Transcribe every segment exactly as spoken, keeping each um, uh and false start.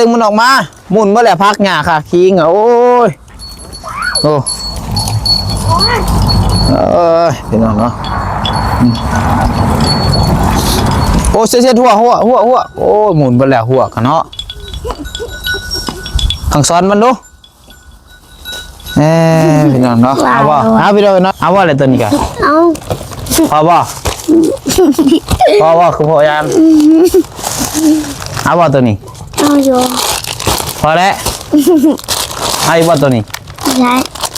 ดึงมันออกมา หมุนเมื่อแหละพักหญ้าค่ะคิงอ่ะ โอ้ย โอ้ เอ้ย พี่น้องเนาะ อืม โอ้ เสียดหัว หัว หัว หัว โอ้ย หมุนไปแล้ว หัวกันเนาะ ขังซ้อนมันดู เอ้ย พี่น้องเนาะ เอาบ่ เอาพี่น้องเนาะ เอาบ่อะไรตัวนี้กัน เอา พอบ่ พอบ่ คือพอยาน เอาบ่ตัวนี้ เอาอยู่ พอแล้ว เอาอีกบ่ตัวนี้ ได้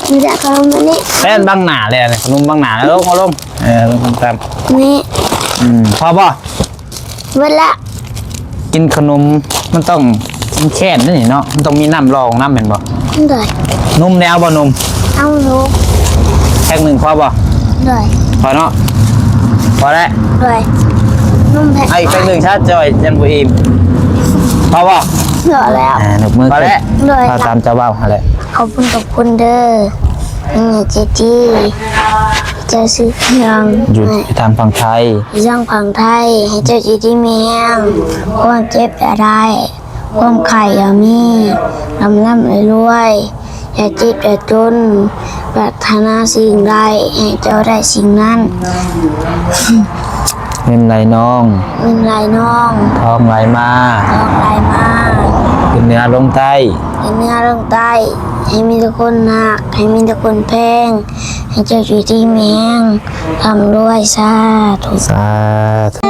มันจะเข้ามานี่ แป้นบังหน้าเลยเนี่ย ขนมบังหน้าแล้ว ลง เอาลง เออ ลงตาม นี่ อืม พอบ่ เวลา กินขนม มันต้อง มันแค้นนี่เนาะ มันต้องมีน้ำรองน้ำแม่นบ่ ได้ นมแล้วบ่นม เอานม แพ็คหนึ่งพอบ่ ได้ พอเนาะ พอแล้ว ได้ นมแพ็ค เอาอีกแพ็คหนึ่ง ชาติจอย ยังบ่อิ่ม พอบ่ พอแล้ว อ่า นกมือ พอแล้ว ได้ พอตามเจ้าเว้าหั่นแหละ ขอบคุณ ขอบคุณเด้อ นี่เจจี เจ้าซื้อเครื่อง อยู่ทางฝั่งไทย อยู่ทางฝั่งไทย ให้เจ้าอยู่ดีมีแฮง ความเจ็บอย่าได้ ความไข้อย่ามี ร่ำร่ำรวยรวย อย่าเจ็บอย่าจน ปรารถนาสิ่งใด ให้เจ้าได้สิ่งนั้น เงินไหลนอง เงินไหลนอง ทองไหลมา ทองไหลมา ขึ้นเหนือลงใต้ ขึ้นเหนือลงใต้ ให้มีแต่คนฮัก ให้มีแต่คนแพง ให้เจ้าอยู่ดีมีแฮง ร่ำรวย สาธุ สาธุ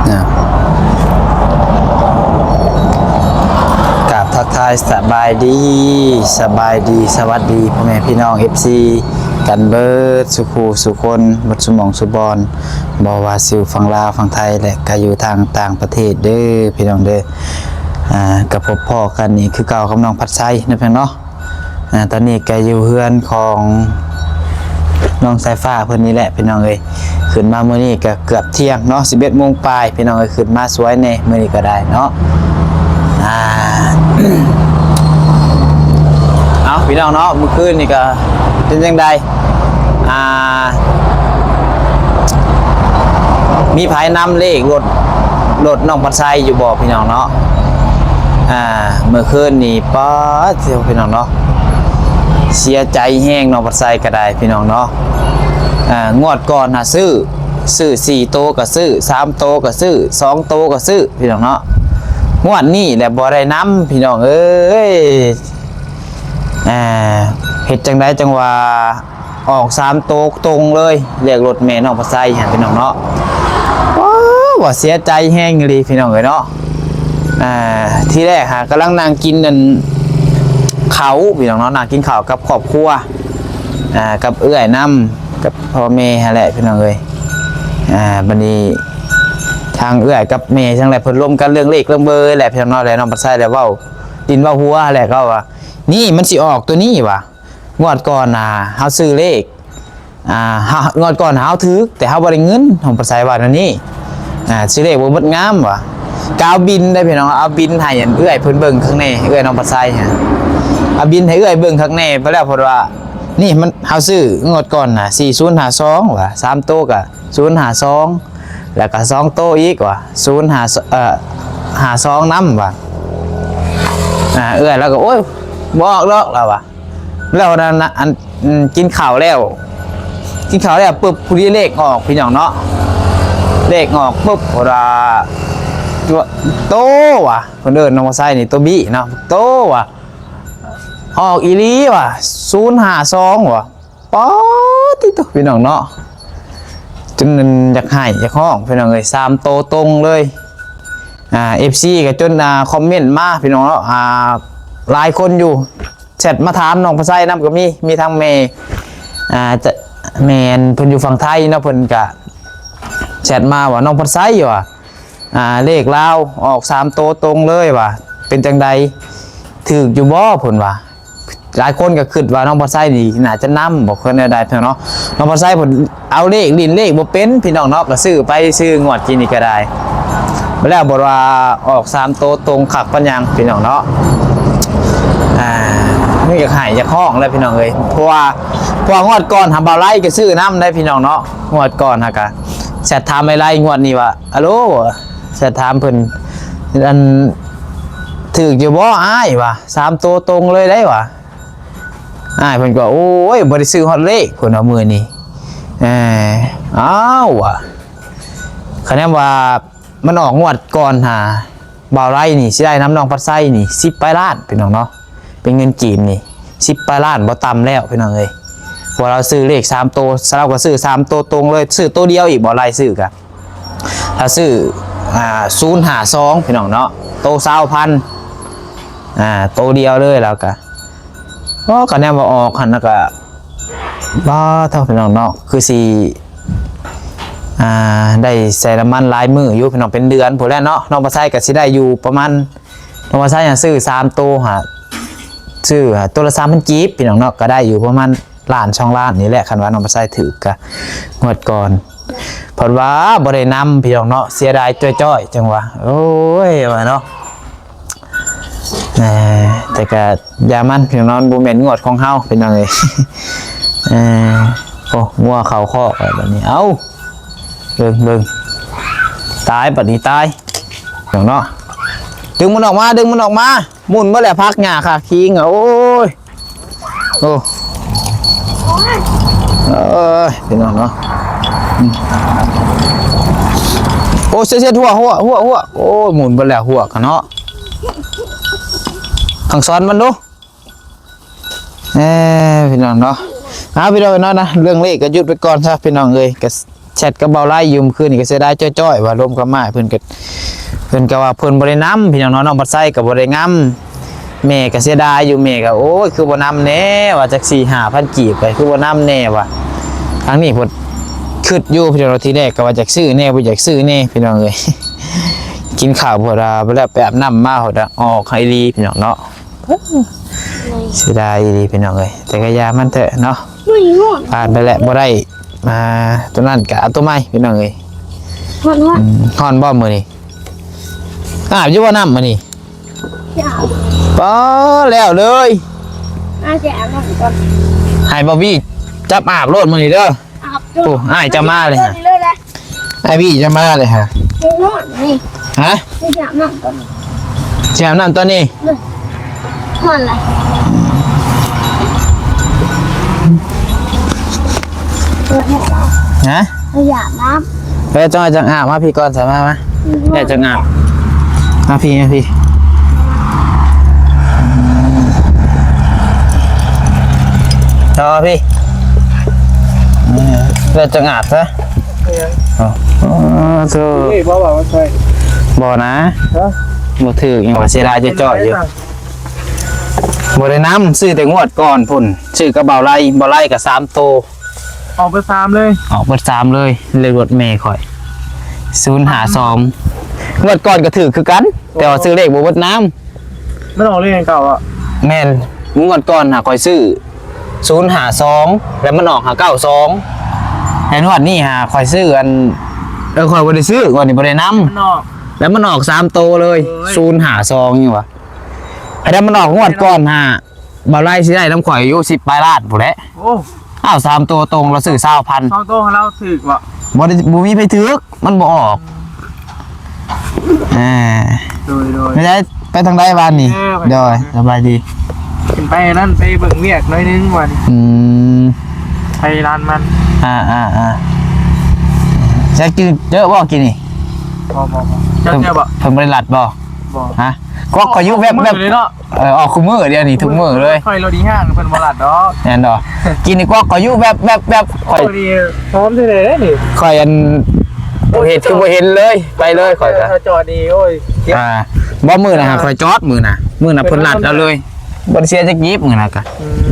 นะ กราบทักทายสบายดี สบายดี สวัสดี พ่อแม่พี่น้อง เอฟซี กันเบิดสุขูสุคน เบิดสุหม่องสุบอน บ่ว่าสิอยู่ฝั่งลาว ฝั่งไทย และก็อยู่ทางต่างประเทศเด้อ พี่น้องเด้อ อ่า ก็พบพ้อกันนี่คือเก่ากับน้องพัดไซนะเพียงเนาะ อ่า ตอนนี้ก็อยู่เฮือนของน้องสายฟ้าเพิ่นนี่แหละพี่น้องเอ้ย ขึ้นมามื้อนี้ก็เกือบเที่ยงเนาะ สิบเอ็ดโมงปลาย พี่น้องเอ้ย ขึ้นมาสวยแน่มื้อนี้ก็ได้เนาะ อ่า เอาพี่น้องเนาะ มื้อคืนนี่ก็เป็นจั่งใด อ่า มีไผนำเลขรถ รถน้องพัดไซอยู่บ่พี่น้องเนาะ อ่า มื้อคืนนี่ป๊าดเที่ยวพี่น้องเนาะ เสียใจแฮงน้องพัดไซก็ได้พี่น้องเนาะ อ่า งวดก่อนหาซื้อ ซื้อสี่โตก็ซื้อ สามโตก็ซื้อ สองโตก็ซื้อพี่น้องเนาะ งวดนี้แหละบ่ได้นำพี่น้องเอ้ย อ่า เฮ็ดจั่งใดจั่งว่า ออกสามโตตรงเลย เลขรถแม่น้องพัดไซหั่นพี่น้องเนาะ ว้าว ว่าเสียใจแฮงอีหลีพี่น้องเอ้ยเนาะ อ่า ทีแรกหากำลังนั่งกินนั่น เขาพี่น้องเนาะ นั่งกินข้าวกับครอบครัว อ่า กับเอื้อยนำ กับพ่อแม่หั่นแหละพี่น้องเอ้ย อ่า บัดนี้ทางเอื้อยกับแม่จั่งใดเพิ่นลมกันเรื่องเลขเรื่องเบอร์แหละพี่น้องเนาะ แล้วน้องพัดไซแล้วเว้า ดินเว้าหัวแหละ เขาว่า นี่มันสิออกตัวนี้ว่ะ งวดก่อนน่ะ เฮาซื้อเลข อ่า เฮา งวดก่อนเฮาถืก แต่เฮาบ่ได้เงิน น้องพัดไซว่าแนวนี้ อ่า ซื้อเลขบ่เบิดงามว่ะ ก็เอาบินได้พี่น้อง เอาบินให้อันเอื้อยเพิ่นเบิ่งข้างใน เอื้อยน้องพัดไซฮะ เอาบินให้เอื้อยเบิ่งข้างใน ไปแล้วเพิ่นว่า นี่มัน เฮาซื้องวดก่อนน่ะ สี่ศูนย์ห้าสอง ว่ะ สามโตก็ ศูนย์ห้าสอง แล้วก็สองโตอีกว่ะ ศูนย์ห้า เอ่อ ห้าสองนำว่ะ อ่า เอื้อยแล้วก็ โอ้ย บ่ออกดอก แล้วว่ะ แล้วนั้นนะ อัน อืม กินข้าวแล้ว กินข้าวแล้วปุ๊บ ผู้ดีเลขออกพี่น้องเนาะ เลขออกปุ๊บ ว่า ตัว โตว่ะ เพิ่นเอิ้นน้องพัดไซนี่ โตบี้เนาะ โตว่ะ ออกอีหลีว่ะ ศูนย์ห้าสอง ว่ะ ป๊าดติโต พี่น้องเนาะ จนอยากไห้อยากฮ้องพี่น้องเอ้ย สามโตตรงเลย อ่า เอฟซี ก็จน อ่า คอมเมนต์มาพี่น้องเนาะ อ่า หลายคนอยู่ แชทมาถามน้องพัดไซนำก็มี มีทั้งแม่ อ่า จะ แม่นเพิ่นอยู่ฝั่งไทยเนาะ เพิ่นก็แชทมาว่าน้องพัดไซว่ะ อ่า เลขลาวออกสามโตตรงเลยว่ะ เป็นจั่งใด ถืกอยู่บ่ เพิ่นว่า หลายคนก็คิดว่าน้องพัดไซนี่น่าจะนำ บ่ คือแนวใดเนาะ น้องพัดไซเพิ่นเอาเลข ลิ้นเลขบ่เป็นพี่น้องเนาะ ก็ซื้อไปซื้องวดกินนี่ก็ได้ แล้วบอกว่าออกสามตัวตรงคักปานหยังพี่น้องเนาะ อ่า มันอยากให้อยากฮ้องแล้วพี่น้องเอ้ย เพราะว่า เพราะว่างวดก่อนหาบ่าวไร่ก็ซื้อนำได้พี่น้องเนาะ งวดก่อนหากะแชทถามไอ้ไร่ งวดนี้ว่า อะโหล แชทถามเพิ่น อัน ถืกอยู่บ่อ้าย ว่า สามตัวตรงเลยได้ ว่า อ้ายเพิ่นก็ โอ้ย บ่ได้ซื้อฮอดเลข เพิ่นว่ามื้อนี้ เอ้อ อ้าว ว่า คะแนนว่ามันออกงวดก่อนหา บ่าวไร่นี่สิได้นำน้องพัดไส้นี่ สิบปลายล้านพี่น้องเนาะ เป็นเงินกีบนี่ สิบปลายล้านบ่ต่ำแล้วพี่น้องเอ้ย เพราะเราซื้อเลขสามตัว เราก็ซื้อสามตัวตรงเลย ซื้อตัวเดียวอีก บ่าวไร่ซื้อกะ เราซื้อ อ่า ศูนย์ห้าสอง พี่น้องเนาะ โตซาวพัน อ่า โตเดียวเลย แล้วกะ โอ้ คะแนนว่าออกหั่น แล้วกะ บ่ เท่าพี่น้องเนาะ คือสิ อ่า ได้ใส่น้ำมันหลายมื้ออยู่พี่น้อง เป็นเดือนพู้นแหละเนาะ น้องพัดไส้ก็สิได้อยู่ประมาณ น้องพัดไส้น่ะซื้อสามตัวหา ซื้อหาตัวละสามพันกีบพี่น้องเนาะ ก็ได้อยู่ประมาณล้านสองล้านนี่แหละ คันว่าน้องพัดไส้ถืกกะ งวดก่อน เพิ่นว่าบ่ได้นำพี่น้องเนาะ เสียดายจ้อยๆ จังหวะ โอ้ย ว่าเนาะ เอ่อ แต่ก็อย่ามันพี่น้อง บ่แม่นงวดของเฮาพี่น้องเอ้ย เอ่อ โอ้ งัวเข้าคอกแล้วบัดนี้ เอ้า เบิ่ง เบิ่ง ตายบัดนี้ตาย พี่น้องเนาะ ดึงมันออกมา ดึงมันออกมา หมุนบ่แล้ว พักหญ้าค่ะ คิงอะ โอ้ย โอ้ เอ้ย พี่น้องเนาะ อืม โอ้ เสียด เสียด หัว หัว หัว หัว โอ้ย หมุนไปแล้ว หัวกันเนาะ ขังซ้อนมันดู เอ้ย พี่น้องเนาะ เอา พี่น้องเนาะนะ เรื่องเลขก็หยุดไปก่อนซะ พี่น้องเอ้ย ก็แชทกับบ่าวไร่อยู่เมื่อคืนนี่ก็เสียดายจ้อยๆ ว่าลมกับมา เพิ่นก็ เพิ่นก็ว่าเพิ่นบ่ได้นำ พี่น้องเนาะ น้องพัดไส้ก็บ่ได้นำ แม่ก็เสียดายอยู่ แม่ก็ โอ้ย คือบ่นำแน่ ว่าจักสี่ห้าพันกีบไป คือบ่นำแน่ ว่า ทางนี้เพิ่นคิดอยู่ พี่น้องเนาะ ทีแรกก็ว่าอยากซื้อแน่ บ่อยากซื้อแน่ พี่น้องเอ้ย กินข้าวพอดาไปแล้ว ไปอาบน้ำมาพอดา ออกให้ดี พี่น้องเนาะ เสียดายอีหลี พี่น้องเอ้ย แต่ก็อย่ามันเถอะเนาะ ผ่านไปแล้ว บ่ได้ อ่า ตัวนั้นก็เอาตัวใหม่ พี่น้องเอ้ย ฮ้อน ฮ้อน อืม ฮ้อนบ่มื้อนี้ อาบอยู่บ่น้ำมื้อนี้ อย่า ปอ แล้วเลย อาบน้ำก่อน ให้บอบบี้จับอาบโลดมื้อนี้เด้อ อาบจน โอ้ อ้ายจะมาเลยฮะ เลยแหละ อ้ายพี่จะมาเลยฮะ ฮ้อนนี่ ฮะ ไปอาบน้ำก่อน จะอาบน้ำตอนนี้ ฮ้อนเลย ฮะ ไปอาบน้ำ ไปจัง จังอาบ มาพี่ก่อน สามารถมา แม่จังอาบ มาพี่ มาพี่ ต่อพี่ เออ แม่จังอาบซะ อ๋อ อ๋อ โธ่ นี่บ่ว่ามันใช่ บ่นะ ฮะ บ่ถืก ยังว่าเสียดายจ้อยๆ อยู่ บ่ได้นำ ซื้อแต่งวดก่อนพุ้น ซื้อกับบ่าวไร่ บ่าวไร่ก็สามโต ออกไปสามเลย ออกเบิดสามเลย เลขรถแม่ข่อย ศูนย์ห้าสอง งวดก่อนก็ถืกคือกัน แต่ว่าซื้อเลขบ่เบิดนำ มันออกเลขเก่าอ่ะ แม่น งวดก่อนน่ะข่อยซื้อ ศูนย์ห้าสอง แล้วมันออก ห้าเก้าสอง แต่งวดนี้หาข่อยซื้ออัน เออ ข่อยบ่ได้ซื้อ งวดนี้บ่ได้นำ มันออก แล้วมันออกสามโตเลย โอ้ย ศูนย์ห้าสอง นี่หวะ อันนั้นมันออกงวดก่อนหา บ่าวไร่สิได้นำข่อยอยู่ สิบปลายล้านพู้นแหละ โอ้ อ้าว สามโตตรง เราซื้อ ซาวพัน สองโตของเราถืกว่ะ บ่ได้ บ่มีไผถืก มันบ่ออก อ่า โดย โดย ไม่ได้ไปทางใดบ้านนี่ เออ ไป โดย สบายดี ขึ้นไปนั่น ไปเบิ่งเวียกหน่อยนึงวัน อืม ไปร้านมัน อ่า อ่า อ่า จะกินเยอะบ่กินนี่ บ่ บ่ บ่ เจ้าเจ้าบ่ เพิ่นบ่ได้ลัดบ่ บ่ ฮะ กวักข่อยอยู่แวบๆ มื้อเลยเนาะ เออ ออกคู่มื้อเดี๋ยวนี้ทุกมื้อเลย ข่อยรถอีห้างเพิ่นบ่ลัดดอก แม่นดอก กินนี่กวักข่อยอยู่แวบๆๆ ข่อย พอดี พร้อมที่ไหนได้นี่ ข่อยอัน บ่เห็นคือบ่เห็นเลย ไปเลยข่อยก็ จอดดี โอ้ย อ่า บ่มื้อนะฮะ ข่อยจอดมื้อนะ มื้อนะเพิ่นลัดเอาเลย บ่ได้เสียจักยิบมื้อนะกะ อืม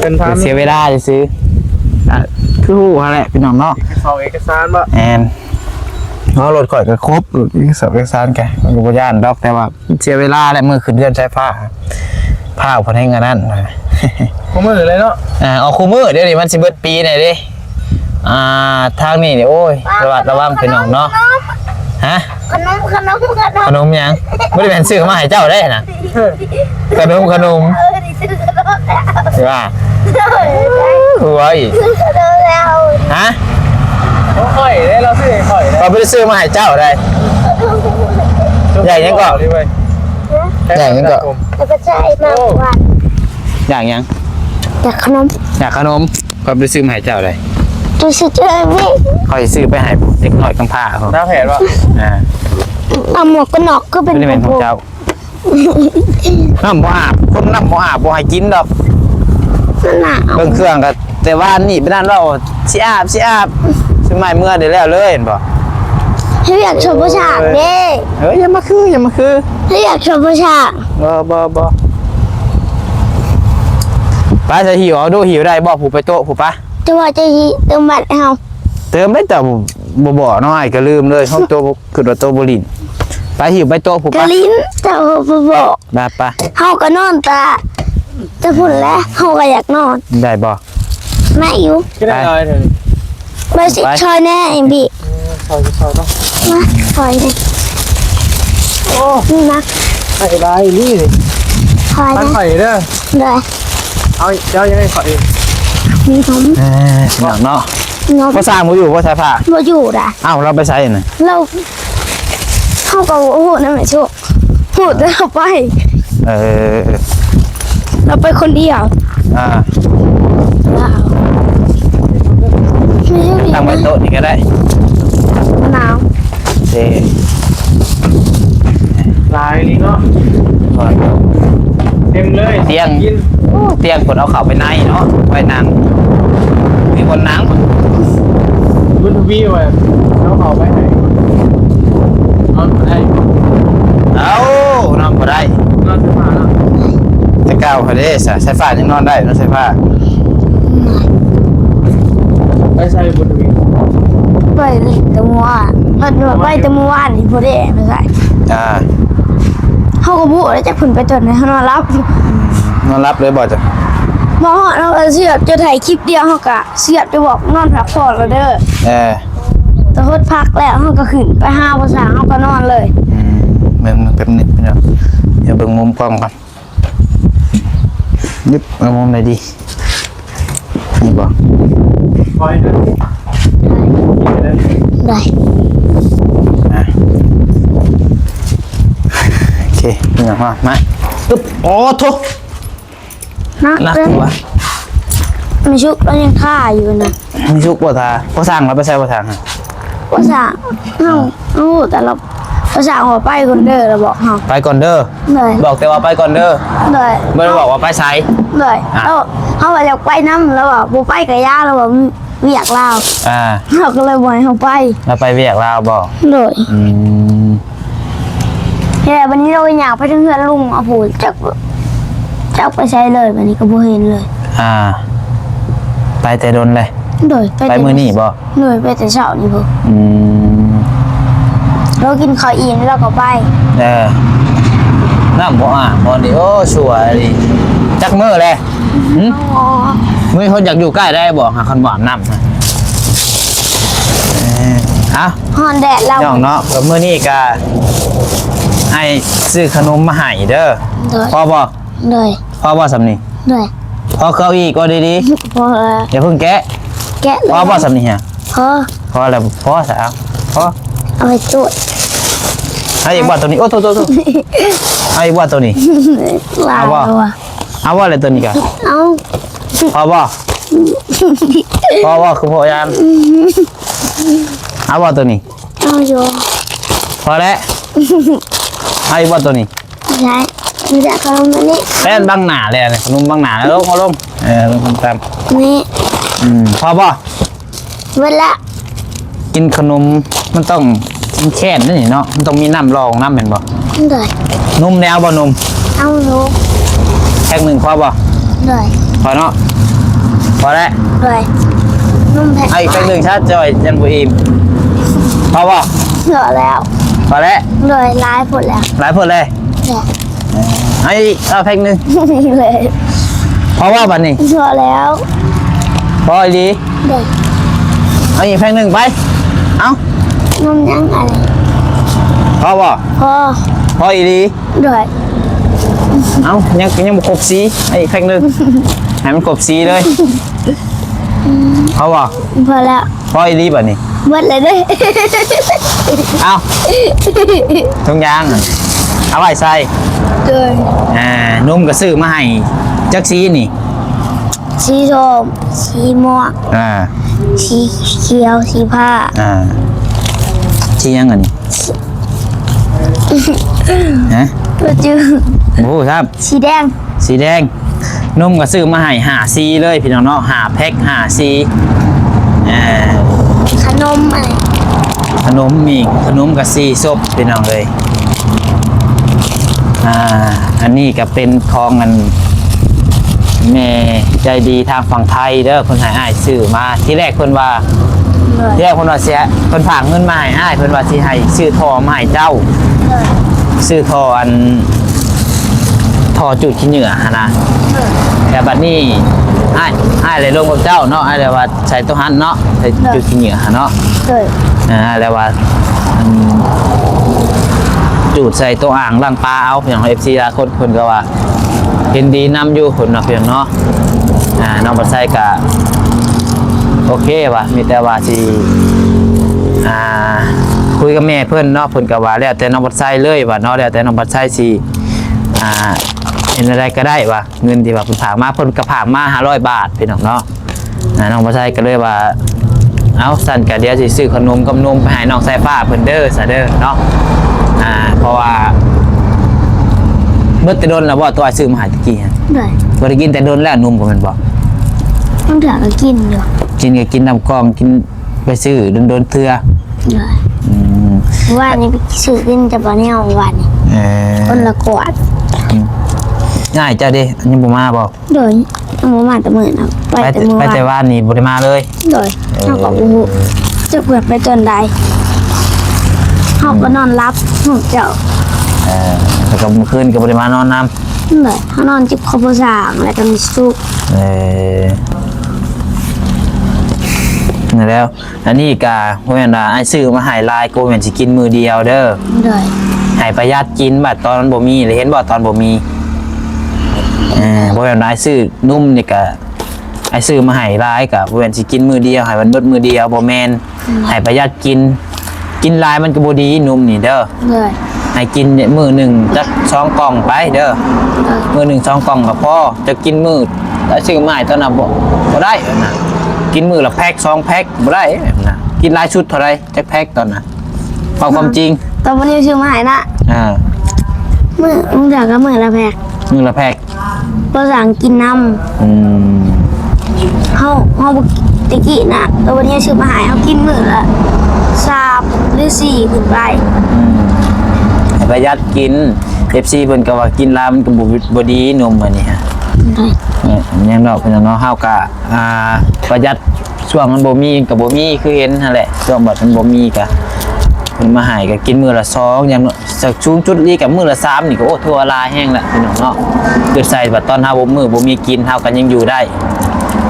เป็นพัน เสียเวลาซื่อๆ อ่ะ คือฮู้หั่นแหละพี่น้องเนาะ เอกสาร เอกสารบ่ แม่น เพราะรถข่อยก็ครบ รถเอกสาร เอกสารกะ มันก็บ่ย้านดอก แต่ว่าเสียเวลาแหละ มื้อขึ้นเรือนไฟฟ้า พาเพิ่นให้งานนั้น คู่มื้อเลยเนาะ อ่า ออกคู่มื้อ เดี๋ยวนี้มันสิเบิดปีแน่เด้ อ่า ทางนี้นี่ โอ้ย ระวัดระวังพี่น้องเนาะ ฮะ ขนม ขนม ขนม ขนมหยัง บ่ได้แม่นซื้อมาให้เจ้าได้นะ ขนม ขนม เออ ได้ซื้อขนมแล้ว สิว่า เออ ได้ หัวอีก ซื้อขนมแล้ว ฮะ ของข่อยเด้ เราซื้อให้ข่อยเด้ เราบ่ได้ซื้อมาให้เจ้าได้ ใหญ่ยังก่อน ดีเว้ย ใหญ่ยังก่อน แล้วก็ใช่มากกว่า อยากหยัง อยากขนม อยากขนม ข้อยบ่ได้ซื้อมาให้เจ้าได้ ดูสิเจ้าเว้ย ข้อยซื้อไปให้เด็กน้อยกำพร้าเขา น้าแผนวะ อ่า เอาหมวกกันน็อกก็เป็น ไม่ได้เป็นของเจ้า น้ำบ่อาบ คนน้ำบ่อาบ บ่ให้กินดอก นั่นน่ะ เบิ่งเครื่องก็ แต่ว่านี่ไปนั่นเรา สิอาบ สิอาบ สิไม้เมื่อได้แล้วเลย เห็นบ่ เฮ้ย อยากชมผู้ชายเด้ เอ้ย อย่ามาคือ อย่ามาคือ เฮ้ย อยากชมผู้ชาย บ่ บ่ บ่ ไป จะหิวเอาดู หิวได้บ่ ผู้ไปโต๊ะผู้ปะ จะว่าจะหิวเติมบัตรให้เฮา เติมได้แต่บ่ บ่บอกเนาะ อ้ายก็ลืมเลย เฮาโตบ่ คิดว่าโตบ่หลิ้น ไปหิวไปโต๊ะผู้ปะ กะลิ้น แต่ว่าบ่บอก ได้ปะ เฮาก็นอนตา แต่พุ่นแหละ เฮาก็อยากนอน ได้บ่ มาอยู่ กินอะไรเถอะ ไปสิ ไป ช่อยแน่เองพี่ เออ ช่อย ช่อยเนาะ มา ช่อยเลย โอ้ นี่นะ ให้ได้นี่เลย ช่อย มัน นะ ข่อยเด้อ ได้ เอา เจ้ายังไงข่อย มีผม เออ พี่น้องเนาะ เนาะ พ่อสร้างบ่อยู่ พ่อสายฟ้า บ่อยู่ด่ะ เอ้า เราไปไสน่ะ เรา เฮาก็บ่ฮู้นะแม่โชค ฮู้แต่เราไป เออ เราไปคนเดียว อ่า ว้าว ตั้งไว้โต๊ะนี่ก็ได้ หนาว เออ หลายนี่เนาะ เต็มเลย เตียง กิน โอ้ เตียงเพิ่นเอาเข้าไปในเนาะ ไว้นั่ง มีคนนั่ง บุญทวีว่าเอาเข้าไปให้ นอนบ่ได้ เอ้า นอนบ่ได้ นอนสบายแล้ว แต่เก่าเขาเด้ สะ สายฟ้ายังนอนได้เนาะ สายฟ้า ไปไสบุญทวี ไปแต่เมื่อวาน เพิ่นว่าไปแต่เมื่อวานนี่บ่ได้ไปไส อ่า เฮาก็บ่ฮู้แล้วจักเพิ่นไปตอนไหน เฮานอนหลับอยู่ อืม นอนหลับเลยบ่จ้ะ บ่ฮอด เฮาก็เสียบจะถ่ายคลิปเดียว เฮาก็เสียบจะบอกนอนพักผ่อนแล้วเด้อ เออ แต่ฮอดพักแล้ว เฮาก็ขึ้นไปหาภาษา เฮาก็นอนเลย อืม เบิ่ง เบิ่งแป๊บนึงพี่น้อง เดี๋ยวเบิ่งมุมกล้องก่อน ยึบ เอามุมไหนดี นี่บ่ คอยนะ ได้ อ่ะ โอเค นี่เนาะ มา อึ๊บ โอ้โถ หนัก หนัก เลย อยู่วะ ไม่ชุก เรายังฆ่าอยู่นะ ไม่ชุก บ่ทา พ่อสร้าง เราไปใส่ พ่อสร้าง ฮะ พ่อสร้าง เฮา เฮา แต่เรา พ่อสร้างว่าไปก่อนเด้อ เราบอกเฮา ไปก่อนเด้อ เลย บอกแต่ว่าไปก่อนเด้อ เลย บ่ได้บอกว่าไปไส เลย อ่ะ แล้วเฮาว่าอยากไปนำ แล้วว่าบ่ไปก็อย่า แล้วว่าเวียกลาว อ่า เฮาก็เลยบ่ให้เฮาไป เราไปเวียกลาวบ่ เลย อืม แค่บัดนี้เราก็อยากไปถึงเฮือนลุง เอาผู้จัก จักไปไสเลย บัดนี้ก็บ่เห็นเลย อ่า ไปแต่ดนเลย โดย ไป ไป แต่ มื้อนี้บ่ โดย ไปแต่เช้านี่พุ้น อืม เรากินข้าวอิ่มแล้วก็ไป เออ น้ำบ่อาบบ่นี่ โอ้ ชั่วนี่ จักมื้อแล หึ อ๋อ มื้อนี้เพิ่นอยากอยู่ใกล้ได้บ่ หาคันบ่อาบน้ำนะ เออ เอ้า ฮ้อนแดดแล้ว น้องเนาะ ก็มื้อนี้ก็ให้ซื้อขนมมาให้เด้อ โดย พอบ่ โดย พอบ่ส่ำนี้ โดย พอคือเอาอีก ว่าดีๆ พอแล้ว อย่าเพิ่งแกะ แกะเลย พอบ่ส่ำนี้ฮะ พอ พอแล้ว พอซะ เอา พอ เอาไปตรวจ เอาอีกบ่ตัวนี้ โอ้ โต โต โต เอาอีกบ่ตัวนี้ หลาย เอาบ่ ตัว เอาบ่เลยตัวนี้กะ เอา พอบ่ พอบ่ คือพอยาน เอาบ่ตัวนี้ เอาอยู่ พอแล้ว เอาอีกบ่ตัวนี้ ใช่ มันจะเอาขนมอันนี้ แป้นบังหน้าเลย ขนมบังหน้า ลง เอาลง เออ ลงตาม นี่ อืม พอบ่ เวลา กินขนมมันต้อง มันแค้นนี่เนาะ มันต้องมีน้ำรองน้ำแม่นบ่ โดย นมแนวบ่นม เอานม แพ็คหนึ่งพอบ่ โดย พอเนาะ พอแล้ว โดย นมแพ็ค เอาอีกแพ็คหนึ่งซะจ่อย ยังบ่อิ่ม พอบ่ พอแล้ว พอแล้ว โดย หลายพุ้นแล้ว หลายพุ้นเลย โดย เอาอีก เอาแพ็คหนึ่ง เลย พอบ่บัดนี้ พอแล้ว พออีหลี โดย เอาอีกแพ็คหนึ่งไป เอา นมยังอะไร พอบ่ พอ พออีหลี ด้วย เอ้า ยัง ยังบ่ครบสี ให้อีกแพ็คหนึ่ง ให้มันครบสีเลย พอบ่ พอแล้ว พออีหลีบัดนี้ หมดแล้วเด้อ เอ้า ถุงยาง เอาไว้ใส่ โดย อ่า นมก็ซื้อมาให้ จักสีนี่ สีส้ม สีม่วง อ่า สีเขียว สีฟ้า อ่า สีหยังอันนี้ ฮะ บ่จื้อ บ่ฮู้ครับ สีแดง สีแดง นมก็ซื้อมาให้ห้าสีเลยพี่น้องเนาะ ห้าแพ็ค ห้าสี อ่า ขนมอะไร ขนมอีก ขนมก็สี่ซบพี่น้องเอ้ย อ่า อันนี้ก็เป็นของอัน แม่ใจดีทางฝั่งไทยเด้อ เพิ่นให้อ้ายซื้อมา ทีแรกเพิ่นว่า เลย ทีแรกเพิ่นว่าสิ เพิ่นฝากเงินมาให้อ้าย เพิ่นว่าสิให้ซื้อท่อมาให้เจ้า เลย ซื้อท่ออัน ท่อจูดขี้เหงื่อหั่นนะ เลย แต่บัดนี้อ้าย อ้ายเลยลงกับเจ้าเนาะ อ้ายเลยว่าใส่ตัวหันเนาะ ใส่ เลย จูดขี้เหงื่อหั่นเนาะ เลย อ่า แล้วว่า อืม จูดใส่ตัวอ่างล้างปลาเอา อย่าง เอฟซี หลายคน เพิ่นก็ว่า เห็นดีนำอยู่เพิ่นเนาะ เพิ่นเนาะ อ่า น้องบัดไซก็ โอเคว่ะ มีแต่ว่าสิ อ่า คุยกับแม่เพิ่นเนาะ เพิ่นก็ว่าแล้วแต่น้องบัดไซเลยว่ะเนาะ แล้วแต่น้องบัดไซสิ อ่า เฮ็ดอะไรก็ได้ว่ะ เงินที่ว่าเพิ่นฝากมา เพิ่นก็ฝากมาห้าร้อยบาทพี่น้องเนาะ อ่า น้องบัดไซก็เลยว่า เอ้า ซั่นก็เดี๋ยวสิซื้อขนมกับนมไปให้น้องสายฟ้าเพิ่นเด้อ ซะเด้อเนาะ อ่า เพราะว่า เบิดแต่โดนแล้วบ่ ตัวซื้อมาให้ตะกี้ฮะ ได้ บ่ได้กินแต่โดนแล้วนมก็แม่นบ่ บางเทื่อก็กินอยู่ กินก็กินน้ำกล่อง กินไปซื้อโดนๆเทื่อ ได้ อืม ว่านี่ไปซื้อกินแต่บ่แนววันนี้ เออ คนละขวด อืม อ้ายเจ้าเด้ ยังบ่มาบ่ โดย ยังบ่มาแต่มื้อนะ ไป ไปแต่ แต่มื้อ ไปแต่ วาน วานนี่บ่ได้มาเลย โดย เออ เฮาก็บ่ฮู้จักเพิ่นไปตอนใด เฮาก็นอนหลับของเจ้า เออ แล้วก็มื้อคืนก็บ่ได้มานอนนำ โดย เฮานอนจิบข้าวโพดสร้าง แล้วก็มีซุป เออ นั่นแล้ว อันนี้ก็บ่แม่นว่าอ้ายซื้อมาให้หลาย ก็บ่แม่นสิกินมื้อเดียวเด้อ โดย ให้ประหยัดกิน บัดตอนมันบ่มี แล้วเห็นบ่ตอนบ่มี เออ บ่แม่นว่าอ้ายซื้อนมนี่ก็ อ้ายซื้อมาให้หลายก็บ่แม่นสิกินมื้อเดียว ให้มันเบิดมื้อเดียว บ่แม่น อืม ให้ประหยัดกิน กินหลายมันก็บ่ดีนมนี่เด้อ โดย ให้กินมื้อหนึ่งจักสองกล่องไปเด้อ โดย มื้อหนึ่งสองกล่องก็พอ จะกินมื้อ อ้ายซื้อมาให้ตอนนั้นบ่ บ่ได้นะ กินมื้อละแพ็คสองแพ็คบ่ได้นะ กินหลายสุดเท่าใดจักแพ็คตอนนั้น เอาความจริง ตอนวันนี้ซื้อมาให้นะ อ่า มื้อ มื้อเดียวก็มื้อละแพ็ค มื้อละแพ็ค บ่สั่งกินนำ อืม เฮา เฮาบ่ ตะกี้นะ ตอนวันนี้ซื้อมาให้ เฮากินมื้อละสามหรือสี่ขึ้นไป อืม ให้ประหยัดกิน เอฟซี เพิ่นก็ว่ากินหลายมันก็บ่ บ่ดีนมอันนี้ฮะ ได้ เออ ยังดอกพี่น้องเนาะ เฮาก็ อ่า ประหยัด ช่วงมันบ่มีก็บ่มี คือเห็นหั่นแหละ ช่วงบัดมันบ่มีก็ เพิ่นมาให้ก็กินมื้อละสอง อย่างน้อย สูงสุดอีหลีก็มื้อละสามนี่ก็ โอ้ ถือว่าหลายแฮงละพี่น้องเนาะ คือใส่บัดตอนเฮาบ่ มื้อบ่มีกิน เฮาก็ยังอยู่ได้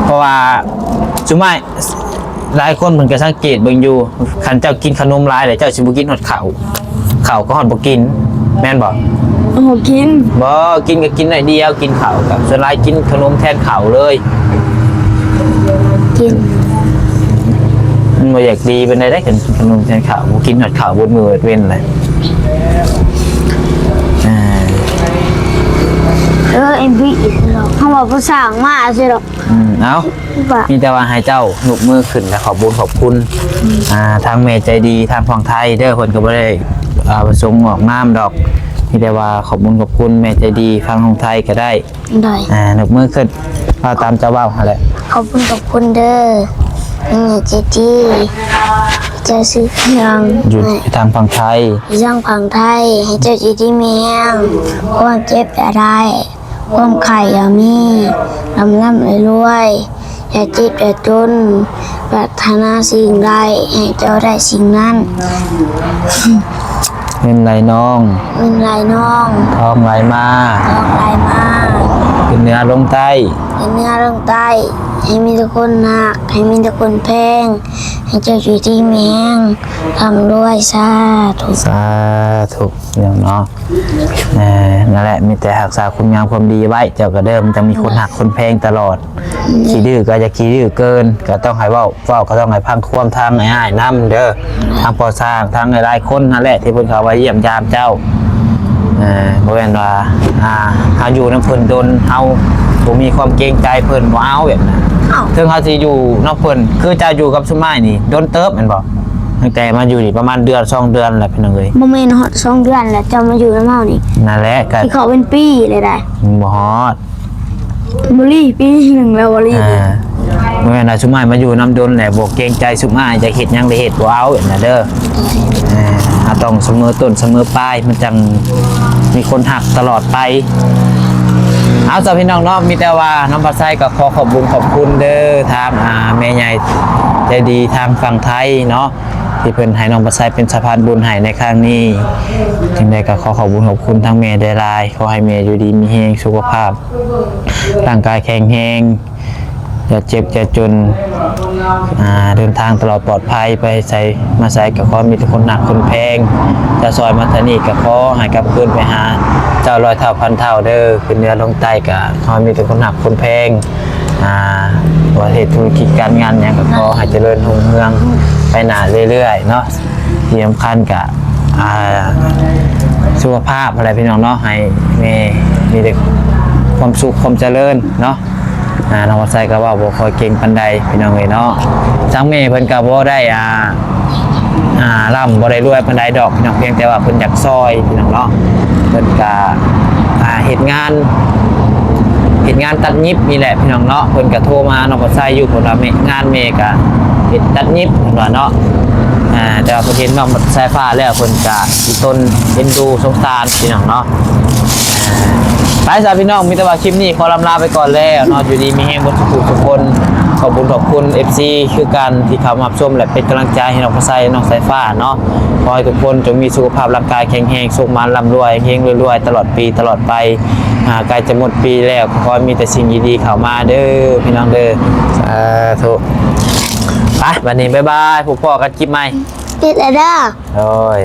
เพราะว่า ซุมอ้าย หลายคนเพิ่นก็สังเกตเบิ่งอยู่ คันเจ้ากินขนมหลายแล้ว เจ้าสิบ่กินฮอดข้าว ข้าวก็ฮอดบ่กิน แม่นบ่ โอ้ กิน บ่ กินก็กินหน่อยเดียว กินข้าวก็ ส่วนหลายกินขนมแทนข้าวเลย กิน มันบ่อยากดีปานใดเด้ คันกินขนมแทนข้าว บ่กินฮอดข้าวเบิดมื้อเบิดเว็นเลย อ่า เออ เอ็มพี เฮาว่าผู้สร้างมาซื่อดอก อืม เอ้า ว่า มีแต่ว่าให้เจ้ายกมือขึ้นและขอบบุญขอบคุณ อ่า ทางแม่ใจดีทางฝั่งไทยเด้อ เพิ่นก็บ่ได้ อ่า ประสงค์ออกนามดอก มีแต่ว่าขอบบุญขอบคุณแม่ใจดีทางฝั่งไทยก็ได้ ได้ อ่า ยกมือขึ้น ว่าตามเจ้าเว้าหั่นแหละ ขอบคุณขอบคุณเด้อ แม่ใจดี เจ้าซื้อเครื่อง อยู่ ให้ ทางฝั่งไทย อยู่ทางฝั่งไทย ให้เจ้าอยู่ดีมีแฮง ความเจ็บอย่าได้ ความไข้อย่ามี ร่ำร่ำรวยรวย อย่าเจ็บอย่าจน ปรารถนาสิ่งใด ให้เจ้าได้สิ่งนั้น เงินไหลนอง เงินไหลนอง ทองไหลมา ทองไหลมา ขึ้นเหนือลงใต้ ขึ้นเหนือลงใต้ ให้มีแต่คนฮัก ให้มีแต่คนแพง ให้เจ้าอยู่ดีมีแฮง ร่ำรวย สาธุ สาธุเนาะ เออ นั่นแหละ มีแต่รักษาคุณงามความดีไว้ เจ้าก็เด้อ มันจะมีคนฮักคนแพงตลอด ขี้ดื้อก็อย่าขี้ดื้อเกิน ก็ต้องให้เว้า เว้าก็ต้องให้ฟังความทางอ้ายๆนำเด้อ ทางพ่อสร้าง ทางหลายๆคนนั่นแหละ ที่เพิ่นเข้ามาเยี่ยมยามเจ้า เออ บ่แม่นว่า อ่า เฮาอยู่นำเพิ่นดน เฮาบ่มีความเกรงใจเพิ่น บ่เอาแบบนั้น อ้าว ถึงเฮาสิอยู่นำเพิ่น คือเจ้าอยู่กับซุมอ้ายนี่ ดนเติบแม่นบ่ ตั้งแต่มาอยู่นี่ประมาณเดือนสองเดือนแล้วพี่น้องเอ้ย บ่แม่นฮอดสองเดือนแล้ว เจ้ามาอยู่นำเฮานี่ นั่นแหละก็ สิเข้าเป็นปีเลยได้ บ่ฮอด บ่ลีปีหนึ่งแล้ว บ่ลี อ่า เมื่อนั้นซุมอ้ายมาอยู่นำดนแหละ บ่เกรงใจซุมอ้าย จะเฮ็ดหยังได้เฮ็ดบ่เอานะเด้อ อ่า เฮาต้องเสมอต้นเสมอปลาย มันจังมีคนฮักตลอดไป เอาจ้ะพี่น้องเนาะ มีแต่ว่าน้องปลาไซก็ขอขอบบุญขอบคุณเด้อ ทาง อ่า แม่ใหญ่ใจดีทางฝั่งไทยเนาะ ที่เพิ่นให้น้องปลาไซเป็นสะพานบุญให้ในครั้งนี้ จังใดก็ขอขอบบุญขอบคุณทางแม่ได้หลาย ขอให้แม่อยู่ดีมีแฮง สุขภาพ ร่างกายแข็งแรง อย่าเจ็บอย่าจน อ่า เดินทางตลอดปลอดภัย ไปไสมาไสก็ขอมีแต่คนฮักคนแพง จะซอยมาทางนี้ก็ขอให้กลับคืนไปหาเจ้าร้อยเท่าพันเท่าเด้อ ขึ้นเหนือลงใต้ก็ขอมีแต่คนฮักคนแพง อ่า ว่าเฮ็ดธุรกิจการงานหยังก็ขอให้เจริญรุ่งเรืองไปหน้าเรื่อยๆเนาะ ที่สำคัญก็ อ่า สุขภาพอะไรพี่น้องเนาะ ให้แม่มีแต่ความสุขความเจริญเนาะ อ่า น้องปลาไซก็เว้าบ่ค่อยเก่งปานใดพี่น้องเอ้ยเนาะ ทางแม่เพิ่นก็บ่ได้ อ่า อ่า ร่ำบ่ได้รวยปานใดดอกพี่น้อง เพียงแต่ว่าเพิ่นอยากซอยพี่น้องเนาะ เพิ่นก็ อ่า เฮ็ดงาน เฮ็ดงานตัดเย็บนี่แหละพี่น้องเนาะ เพิ่นก็โทรมาน้องปลาไซอยู่ เพิ่นว่าแม่ งานแม่ก็เฮ็ดตัดเย็บเพิ่นว่าเนาะ อ่า แต่ว่าเพิ่นเห็นน้องปลาไซฟ้าแล้ว เพิ่นก็สิตนเอ็นดูสงสารพี่น้องเนาะ ไปจ้ะพี่น้อง มีแต่ว่าคลิปนี้ขอลำลาไปก่อนแล้วเนาะ อยู่ดีมีแฮงเบิดทุกผู้ทุกคน ขอบคุณขอบคุณ เอฟซี คือกันที่เข้ามารับชมและเป็นกำลังใจให้น้องปลาไซน้องสายฟ้าเนาะ ขอให้ทุกคนจงมีสุขภาพร่างกายแข็งแรง สุขหมานร่ำรวย เฮงรวยๆ ตลอดปีตลอดไป อ่า ใกล้จะหมดปีแล้ว ขอให้มีแต่สิ่งดีๆเข้ามาเด้อพี่น้องเด้อ สาธุ ไป วันนี้บ๊ายบาย พบกันคลิปใหม่ ติดแล้วเด้อ โอ้ย